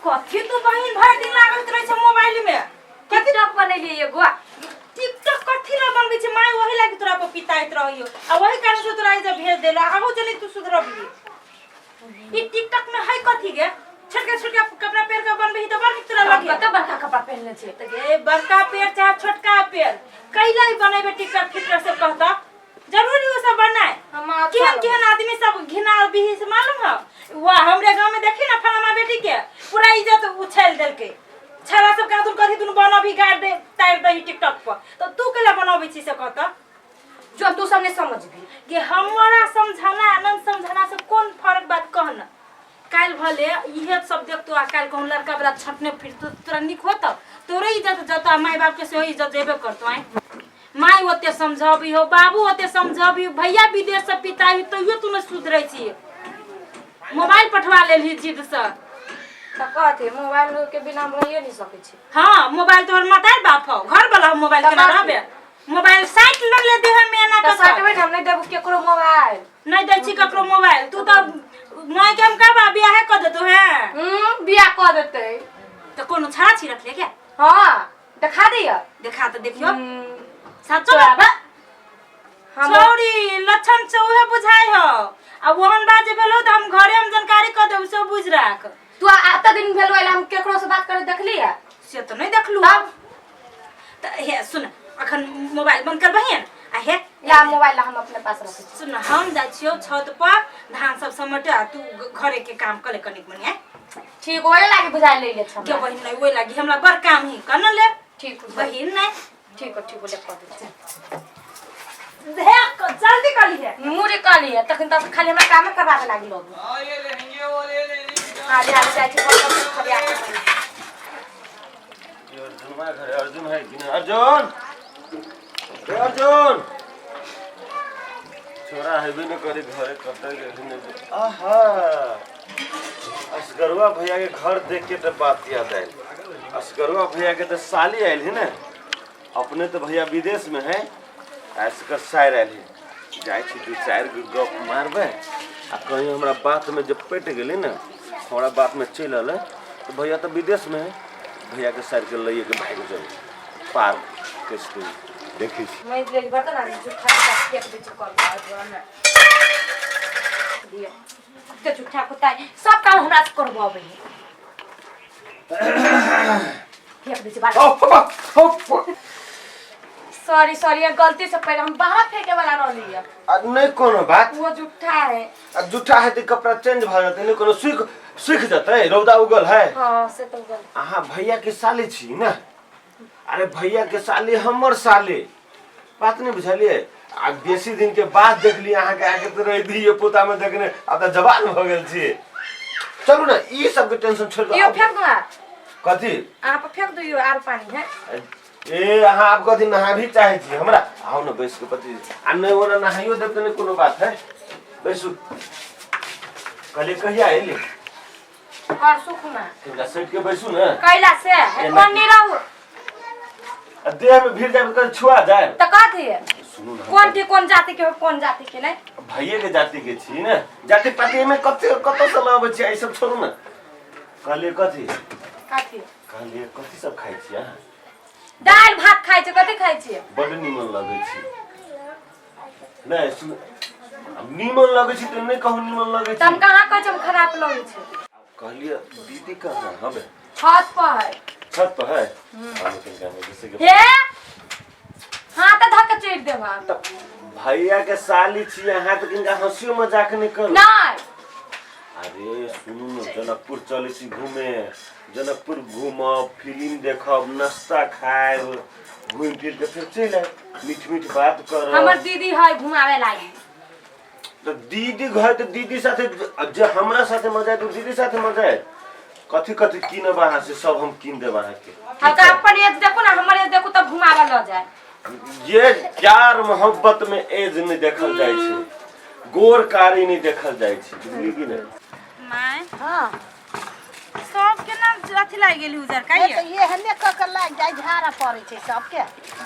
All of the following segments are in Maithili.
कथी तू बहिन भरि दिन लागल रहै छै मोबाइल में? कथी टिकटॉक बनेलियै एगो। टिकटॉक कथी ला बनबै छै माय? वही लागी तोरा पर पिताइत रहियो आ वही कारण से तोरा एहिजा भेज देला। आबो जने तू सुधरबही। ई टिकटॉक में है कथी गे? छोटका छोटका कपड़ा पहिर के बनबही तऽ बड़ नीक तोरा हम लगे। कते बड़का कपड़ा पहिनले छियै? तऽ गे, बड़का पेड़ चाहे छोटका पेड़, कैला ई बनेबे टिकटॉक फिटक सब कहता? जरूरी ओ सब बनाए? हम अच्छा केहन लगै। केहन आदमी सब घिना बिही से मालूम है? वाह, हमरे गांव में देखी ना, फलाना बेटी के पूरा इज्जत उछाल देलकै छाला सब। कहाँ तुम कथी तुम बनबी, गाड़ दे तार दही टिकटॉक पर, तो तू केला बनबै छी से कहता? जो तू सब नहीं समझबी। कि हमरा समझाना आनंद समझाना से कोन फर्क बात कहना? काल्हि भले इहे सब देखतो आ काल्हि कहूँ लड़का वाला छटने फिर तो तोरा नीक होतो? तोरे इज्जत जतो आ माय बाप के सेहो इज्जत जेबे करतो। आय माय ओते समझाबी हो, बाबू ओते समझाबी, भैया विदेश से पिताई, तैयो तू नहीं सुधरै छी। मोबाइल पठवा लेलही जिद से। तऽ कथी, मोबाइल के बिना हम रहिए नहीं सकै छी। हाँ, मोबाइल तोहर मतार बाप हो, घर वाला हो, मोबाइल केना रहबे? मोबाइल साइट लगले देह में एना तऽ कऽ सटबै ने, हम नहीं देबू केकरो मोबाइल। नहीं दै छी ककरो मोबाइल। तू तऽ माय के हम कहबा बियाहे कऽ देतो है। बियाह कऽ देतै। तऽ कोनो छाड़ा छी रखले क्या? हाँ, देखा दिअ। देखा तऽ देखियो। सचो तोरा बा हम छौरी लक्षण से उहे बुझाइ हो आ ओहन बात जे भेलो तऽ हम घरे हम जानकारी कऽ देब, से बुझ राख। तू एते दिन भेलो अइला, हम केकरो से बात करे देखली है? से तऽ नहि देखलू। तब? तऽ हे सुन, अखन मोबाइल बंद करबही आ हे। ला मोबाइल ला, हम अपने पास रखै छी। सुन, हम जाइ छियौ छत पर धान सब समेटे आ तू घरे के काम कर ले कनिक मनि आय। ठीक, ओहे लागी बुझाइ ले ले के हमरा। बहिन, नहीं ओहि लागी हमरा बड़ काम ही कर न ले। ठीक हो। बहिन नहीं। ठीक हो, ठीक हो, ले कऽ दै छी। हे जल्दी कर लिहे। मुड़ी कहली है तखन तऽ खाली हमरा कामे करबाबे लागी लोग। हाँ, ये लेंगे, वो ले लेंगे। हाली हाली जाइ छी बर्तन खरिया के। ये अर्जुन घरे अर्जुन है कि नहीं? अर्जुन, ए अर्जुन, छोरा हेबे न करे घरे, कतऽ गेल ने? आहा, असगरुआ भैया के घर देख के तो बात याद आयल। असगरुआ भैया के तो साली आयल है ने। अपने तो भैया विदेश में है, ऐसे सायर आयल है। जाइ छी, दू चारि गो गप मारबै आ कहीं हमरा बात में जब पटि गेलै ने, हमरा बात में चलि अलै तऽ भैया तऽ विदेश में है, भैया के सायर के लैए के भागि जेबै पार। कैसे देखै छी। मैं ले बर्तन आ झूठा कुत्ता फेंक दै छै कल में दिया। कते झूठा कुत्ता है, सब काम हमरा से करबाबै है, फेंक दै छै बाहर। ओ पापा, ओ। सॉरी सॉरी, ये गलती से पहले हम बाहर फेंके वाला रहली है। आ नहि कोनो बात। वो झूठा है। आ जूठा है तऽ कपड़ा चेंज भऽ जेतै, नहि कोनो सुख सुखि जेतै, रौदा उगल है। हाँ, से तो गलत। अहाँ भैया के साली छी ने? अरे भैया के साली हमर साली, बात नहीं बुझलियै? आ बेसी दिन के बाद देखली अहाँके, आके तऽ रहि दियै पोता में देखने, आब तऽ जवान भऽ गेल छी। चलू ने, ई सबके टेंशन छोड़ि यो कऽ। फेंक दूंगा। कथी? अहाँ पर फेंक दू, यो आर पानी है। ए अहाँ आब कथी नहाबी चाहै छी हमरा? आउ ने, बैस के पति आ नहि ओना नहाइयो देब तऽ नहि कोनो बात है। बैसू। कहलियै कहिया एली? परसू खुना। तिनका सटि के बैसू ने। कैला से एना कोन नहीं रहू। आ देह में भीड़ जाए तऽ छुआ जाए। तो कथी? सुनू ने। कोन ठीक, कोन जाति के हो, कोन जाति के नहीं? भैये के जाति के छी ने। जाति पाति में कते कतऽ से लाबै छी, ई सब छोड़ू ने। कहलियै कथी? कथी? कहलियै कथी सब खाइ छी अहाँ? दालि भात खाइ छै, कथी खाइ छियै? बड्ड नीमन लगै छी। नहि सुन, आब नीमन लगै छी तऽ नहि कहू नीमन लगै तऽ हम छी? कहाँ कहै छी हम खराब लगै छै? कहलियै दीदी कहाँ हबे? छत पर है। छत पर है। हम किनका में जैसे कि हे हाँ, तऽ धक्के चढ़ि देब हम। तऽ भैया के साली छी अहाँ तऽ किनका हंसियो मजाक नहि करू। नहि। अरे सुनू ने, जनकपुर चलै छी घूमे। जनकपुर घूमब, फिल्म देखब, नाश्ता खायब, घूमि फिर के फेर चलि आयब, मीठ मीठ बात करब। हमर दीदी है घुमावे लागी। तऽ दीदी घर तऽ दीदी साथे जे हमरा साथे मजा आयत ओ दीदी साथे मजा आयत। कथी कथी कीनब अहाँ से सब हम कीन देब अहाँके। हम तऽ अपन एज देखू ने, हमर एज देखू तब घुमावे लऽ जाय। ये प्यार मोहब्बत में एज नहि देखल जाइ छै, गोर कारी नहि देखल जाइ छै, बुझलियै कि नहि? माय। हाँ। सब केना अथी लागि गेल उजर हे काहे? तऽ एहने कऽ के लागि जाइ, झाड़ा पड़ै छै सबके।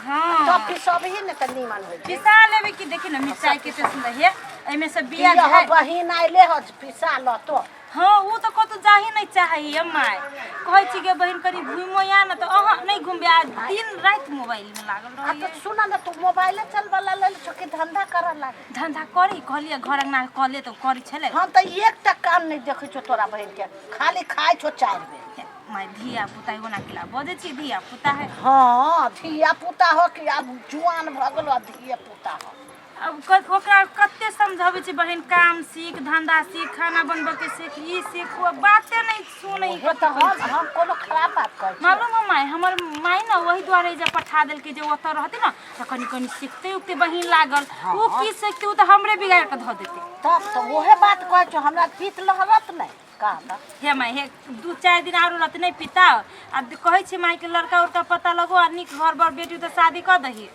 हाँ। तब फिर सब ही ने तऽ नीमन होइ छै। पिसा लेबै कि? देखी ने मिरचाई कते सुंदर हे, एहिमे से बिया यह झाड़ि बहिन आइले ह, पिसा लतो। हाँ ओ तऽ कतौ जाही नहि चाहैए माय। कहै छी गे बहिन कनि घुमो या ने, तऽ अहाँ नहि घुमबै, आ दिन राति मोबाइलमे लागल आ रहैए। तऽ सुन ने, तू मोबाइले चलबऽ ला लेल छो कि धंधा करऽ लागे? धंधा करी कहलियै, घर अंगना कऽ ले तऽ करै छलै। हम तऽ एकटा काम नहि देखै छौ तोरा बहिन के, खाली खाइ छौ 4 बेर। माय धिया पुता ओना केला बजै छी, धिया पुता है। हाँ धिया पुता हो कि आब जुआन भऽ गेलो, आब धिया पुता हो। अब ओकरा कते समझाबै छी बहिन, काम सीख, धंधा सीख, खाना बनबऽ के सीख, ई सीख, ओ, बाते नहि सुनै। उहे तऽ हम कोनो खराब बात कहै छी? मालूम है माय, हमर माय ने वही दुआरे जे पठा देलकै जे ओतऽ रहतै ने तऽ कनि कनि सीखते उखते बहिन लागल। ओ की सीखते? ओ तऽ हमरे बिगाड़ कऽ धऽ देतै। तब तऽ उहे बात कहै छौ, हमरा पीत लहरत नहि कह तऽ। हे माय हे, 2-4 दिन आरो रहतै नहि पिता। आ कहै छी माय के लड़का उड़का पता लगो आ नीक घर बर बेटी तऽ शादी कऽ दही।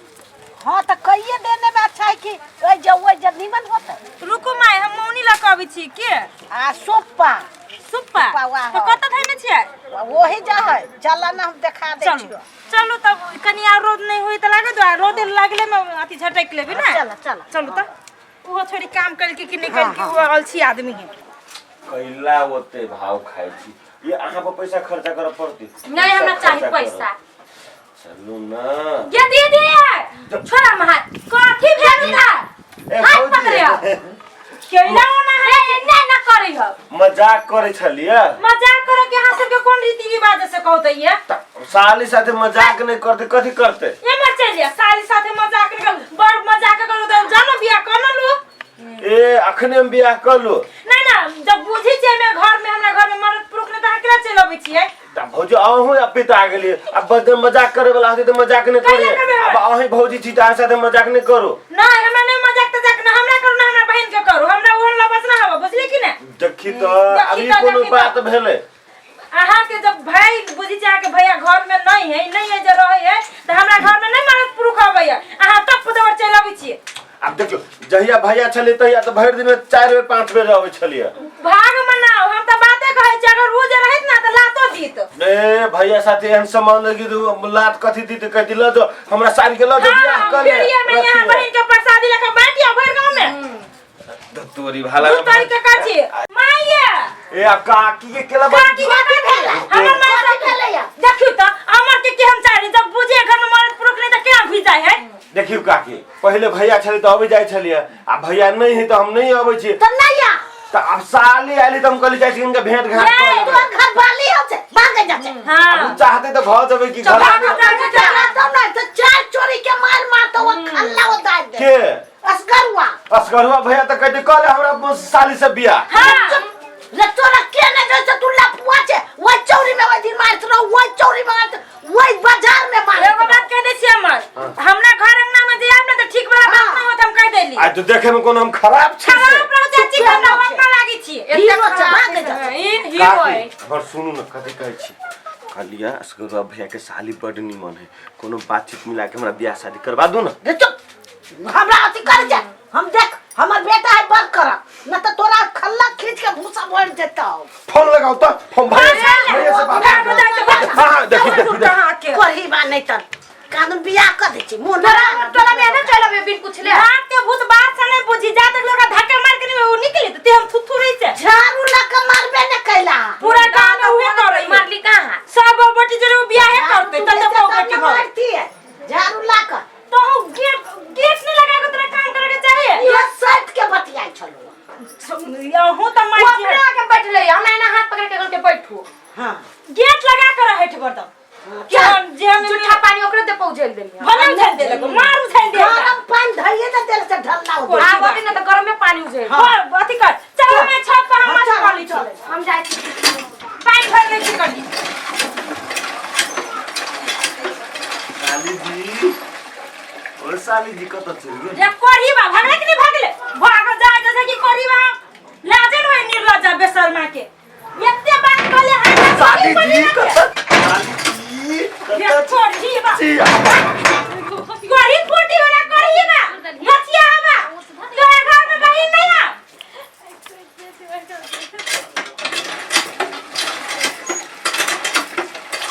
हाँ तऽ कहिए देने में अच्छा है कि ओहि जे ओहि जे निमन होतै। रुकू माय, हम मौनी लऽ कऽ अबै छी के। आ सोपा सुप्पा सुप्पा तऽ कतऽ धैने छियै? वही जा है, चल ना हम देखा दै चलू छियो। चलू तब, कनि आर रौद नहि होई तऽ लागत, आ रौद लागले में अथी झटकि लेबै ने। चल चल। चलू तऽ, ओहो छोड़ी काम कलके कि नहि कलके, ओ अलसी आदमी है। कैला ओते भाव खाइ छी? ये अहाँ पर पैसा खर्चा करऽ पड़तै? नहीं, हमरा खर्चा चाही करब। पैसा। चलू ना। ये दीदी, छोड़ा हम हाथ। कथी भेल ना? ए हाथ भौजी, पकड़ियो। केला ओना है। ए नहीं ना करी हो। मजाक करै छलियै। मजाक करे के अहाँ सबके कोन रीति रिवाज से कहते ये? तऽ साली साथे मजाक नहि करतै कथी करतै? एमहर चलि जा, साली साथे मजाक नहि कर, बड़ मजाक करू तऽ जानो बियाह कर न लू। ए अखने हम बियाह कर लू? नहीं ना, जब बुझी छियै हमे घर में, हमरा घर में मर्द पुरुष नहि तऽ अहाँ केना चलि अबै छियै? तऽ भौजी अहूँ अब पिता गेलियै, अब बद मजाक करे वाला होतै तऽ मजाक नहि कैला करियै। करबै? अब अहीं भौजी छी तऽ अहाँ साथे मजाक नहि करू। नहीं, हमरा नहि मजाक तजाक ना हमरा करू ना हमरा बहिन के करू, हमरा ओहन लबस ना हबो, बुझली कि ने? देखी तऽ देखी अब ई तऽ, कोनो देखी तऽ। बात भेलै? अहाँ के जब भाई बुझी छै अहाँ के भैया घर में नहीं है, नहीं है जे रहे है, तऽ हमरा घर में नहीं मर्द पुरुष अबै है, अहाँ टप दौड़ चलि अबै छियै। आब देखियौ, जहिया भैया छलियै तहिया तऽ भरि दिन में 4 बेर 5 बेर अबै छलियै। भाग मनाओ, हम तऽ बाते कहै छी, अगर ओ जे रहैत ना तऽ लातो दीत। ए भैया साथे एहन संबंध कि तू लात कथी दीत? कहती लऽ जो हमरा साड़ी के लऽ जो बियाह हाँ कर ले। फिर में यहाँ बहिन के प्रसादी लेके बांटियो भरि गाँव में। तोरी भाला। दू तारीख के काची माइये। ए आ काकी के केला काकी के भेल? हमर माय कथी भेलैया? देखियौ तऽ अमर के केहन चाही, जब बुझे घर में मरद पुरुष नहीं तऽ केना घुसि जाइ है? देखियौ काकी, पहिले भैया छलै तऽ अबै जाइ छलियै, आ भैया नहि है तऽ हम नहि अबै छी। तऽ नहि आ। तऽ आब साली आयली तऽ हम कहली जाइ छी हिनका भेंट घाट ए, कऽ लेबै। तोहर घर बाली हो छै, भागे जा छै। हाँ आब चाहते तऽ भऽ जेबै कि घर भागो, भागो, चला तो नहीं तो चार चोरी के मार मारतो, वो खल्ला वो दाद दे। के? असगरुआ। असगरुआ भैया तऽ कहते कल हमरा साली से बियाह। हाँ रे तोरा के नहीं जो छै, तू लपुआ छै, वही चौरी में वही दिन मारत रहो, वही चौरी में मारत, वही बाजार में मारत एगो बात कह दै छी अमर, हमरा घर अंगना में जे आब ने तऽ ठीक वाला बात नहीं होत, हम कह देली। आइ तऽ देखे में कोनो हम खराब छी से? खराब रहो चाची, हमरा बात ना लागी छी। हीरो छै, भागे जा छै। ई हीरो है। काकी हमर सुनू ने, कथी कहै छी? कहलियै असगरुआ भैया के साली बड निमन है, कोनो बातचीत मिला के हमरा बियाह शादी करवा दू ना। रे चुप, हमरा अथी कर जा, हम देख हमर बेटा है बड़ करब न तऽ तोरा खल्ला खींच के भूसा भर देतौ। फोन लगाओ तऽ फोन भैया से, भैया से बात करू। हाँ हाँ देखी देखी देखी। कहाँ के करही बा नहीं तऽ कानून बियाह कर दै छी मुँह तोरा ना टोला में ना चल अबे बिन पूछले। रात के भूत बात से नहीं बुझी, जा तक लोग धक्का मार के नहीं वो निकली तो ते हम थुथु रही से। झाड़ू लग के मारबे न कैला। पूरा गांव में उहे करे। मारली कहाँ? सब बेटी जरे वो बियाह करते तू तब लेते तब तब बेटी न हो मारती है झाड़ू ला कर। तो हम गेट गेट नहीं लगा के तोरा काम करे के चाहिए। इहो सट के बतियाइ छलौ। यहूं तो वो मार अपने आके बैठले, हम एना हाथ पकड़ के के बैठू। हाँ गेट लगा कर हेठ पर तो चल। जे हम जूठा पानी ओकरे दे पहुंचेल देली। भले उछाल देलक, मार उछाल देलक। गरम पानी धइए न देल से ढल्ला हो। आब होती ना तऽ गरम में पानी उझेल। हाँ अथी कर, चल हमें छत पर हम हाँ, मत चल, कर ली। चल। हम जाइ छी। पानी भर ले छी कर ली। साली जी, ओ साली जी, कतऽ चलि गेल? जे कोरी बा भागले कि नहीं भागले? भाग जा जैसे कि कोरी बा लाजन होय निर्लज्जा बेशर्मा के एते बात कहले है। साली जी कतऽ, साली जी जे कतऽ कोरी बा छी? कोरी फूटी वाला कोरी बा नचिया बा तोरा घर में बहिन नहीं है।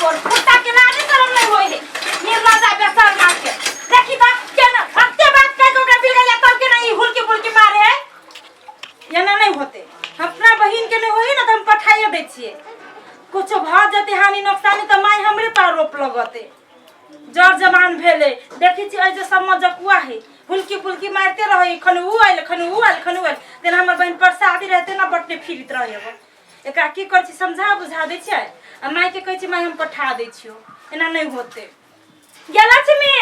तोर कुत्ता के लाजे शरम नहीं होय है निर्लज्जा बेशर्मा के। देखी त केना एते बात कह के ओकरा बिगड़ जा तब केना ई हुलकी बुलकी मारे है, एना नहीं होते। अपना बहिन के नहि होई ना तऽ हम पठाइए दै छियै। कुछो भऽ जेतै हानि नोकसानी तऽ माय हमरे पर आरोप लगतै। जर जमान भेलै, देखै छियै एहि जे सबमे जकुआ है, हुलकी पुलकी मारिते रहै, खन उ आयल खन उ आयल खन उ आयल, जेना हमर बहिन प्रसादी रहतै ना बटने फिरित रहै। एगो एकरा की करै छी, समझा बुझा दै छियै आ मायके कहै छी, माय हम पठा दै छियौ, एना नहि होतै। गे लक्ष्मी।